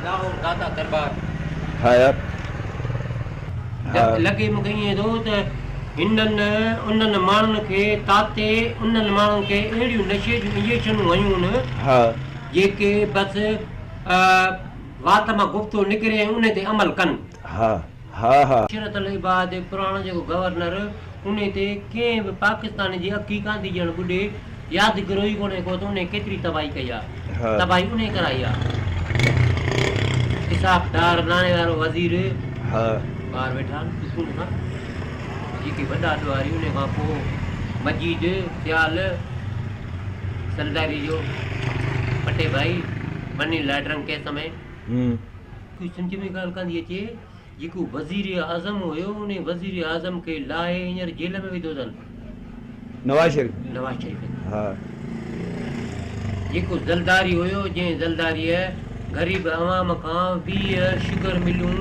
لاهور داتا دربار. ها يار. ها. لڳي مون کي ائين ٿو ته هنن انهن ماڻهن کي تاتي انهن ماڻهن کي اهڙيون نشي جون انجيڪشنون هنيون ها. جيڪي بس وات مان گفتو نڪري ۽ انهي تي عمل ڪن. ها ها ها. عشرت العباد پراڻو جيڪو گورنر انهي تي ڪنهن به پاڪستاني جي اک ئي ڪانه ٿي ڄڻ ٻڏي يادگيرو ئي ڪونهي ڪو ته انهي ڪيتري تباهي ڪئي آ تباهي انهي ڪرائي آ اسحاق ڊار ناڻي وارو وزير ٻاهر ويٺا آهن سڪون سان جيڪي وڏا ڏوهاري انهي کان پوء مجيد سيال سرداري جو پٽي ڀائي مني لانڊرنگ ڪيس ۾. ڪجهه سمجهه ۾ ڳالهه ڪانه ٿي اچي. جيڪو وزير اعظم هيو انهي وزير اعظم کي لاهي هينئر جيل ۾ وڌو اٿن. نواز شريف. نواز شريف کي. ها. جيڪو زلداري هيو جنهن زلداريء غريب عوام کان 20 شگر ملون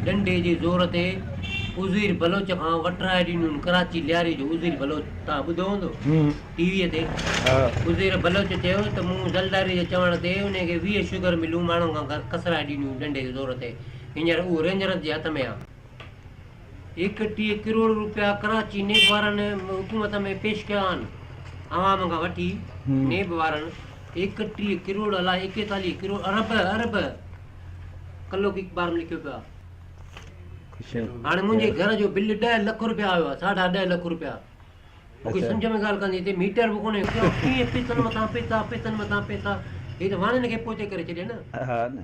ڏنڊي جي زور تي عزير بلوچ کان وٺرائي ڏنيون ڪراچي لياري جو عزير بلوچ توهان ٻڌو هوندو. ٽي ويء تي عزير بلوچ چيو ته مون زلداري جي چوڻ تي انهي کي 20 شگر ملون ماڻهن کان کسرائي ڏنيون ڏنڊي جي زور تي هينئر اهو رينجرز جي هٿ ۾ آ. 31 ڪروڙ روپيا ڪراچي نيب وارن حڪومت ۾ پيش ڪيا آهن عوام کان وٺي نيب وارن 31 ڪروڙ الاء 41 ڪروڙ ارب ارب ڪلوڪي اخبار ۾ لکيو پيو آ. هاڻي منهنجي گهر جو بل 10 لک روپيا آيو آ ساڍا 10 لک روپيا. مونکي سمجهه ۾ ڳالهه ڪانه ٿي اچي ميٽر به ڪونهي ڪيئن پيسن مٿان پيسا پيسن مٿان پيسا هي ته واڻين کي پوئتي ڪري ڇڏي نه. ها نه.